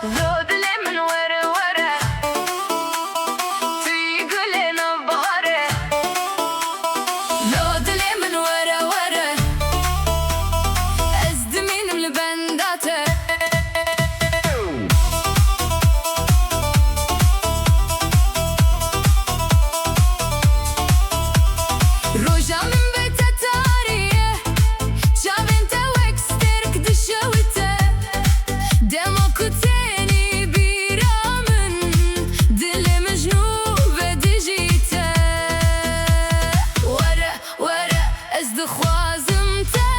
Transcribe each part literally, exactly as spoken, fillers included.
Lo dilê min were were, tu yî gulê navbehar e. Lo dilê min were were, ez dimînim li benda te. Roja min be te tarî ye, çavên te wek stêrk dişewite. Dema ku tênî bîra min, dilê min ji nû vedijîte. Were, were, ez dixwazim te,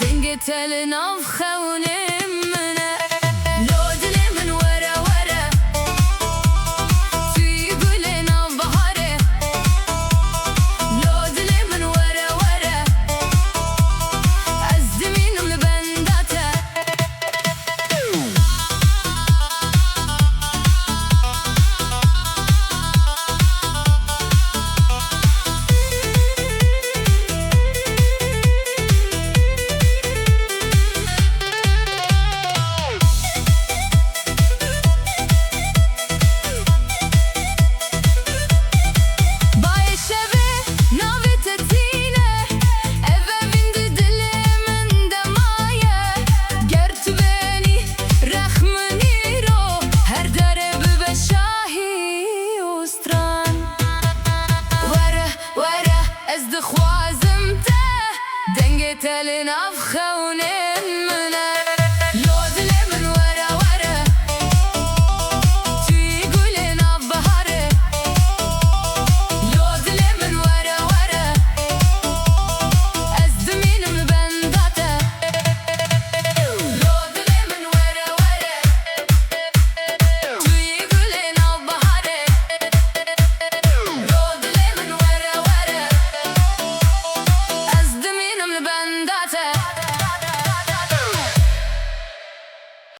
dengê te li nav xewnên min e. Lo dilê min were were, tu yî gulê navbehar e. Lo dilê min were were, ez dimînim li benda te. Bayê şevê navê te tîne, ev evîn di dilê min de maye. Ger tu benî rex min îro, her dere bibe şahî û stran. Were, were, ez dixwazim te, dengê te li nav xewnên min e. Lo dilê min were were, tu yî gulê navbehar e. Lo dilê min were were, ez dimînim li benda te. Lo dilê min were were, tu yî gulê navbehar e. Lo dilê min were were, ez dimînim li benda te.